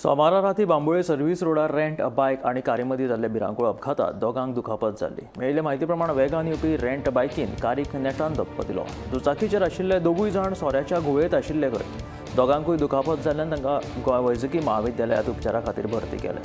सोमारा राती बांबोळे सर्व्हिस रोडार रेंट अ बायक आनी कारी मदीं जाल्ल्या भिरांकूळ अपघातात दोगांक दुखापत जाल्ली. मेळिल्ले म्हायती प्रमाण वेगान येवपी रेंट बायकीन कारीक नेटान धपको दिलो. दुचाकीचेर आशिल्ले दोगूय जाण सोऱ्याच्या घुंवळेंत आशिल्ले खंय. दोगांकूय दुखापत जाल्ल्यान तांकां गोंय वैजकी महाविद्यालयांत उपचारा खातीर भरती केले.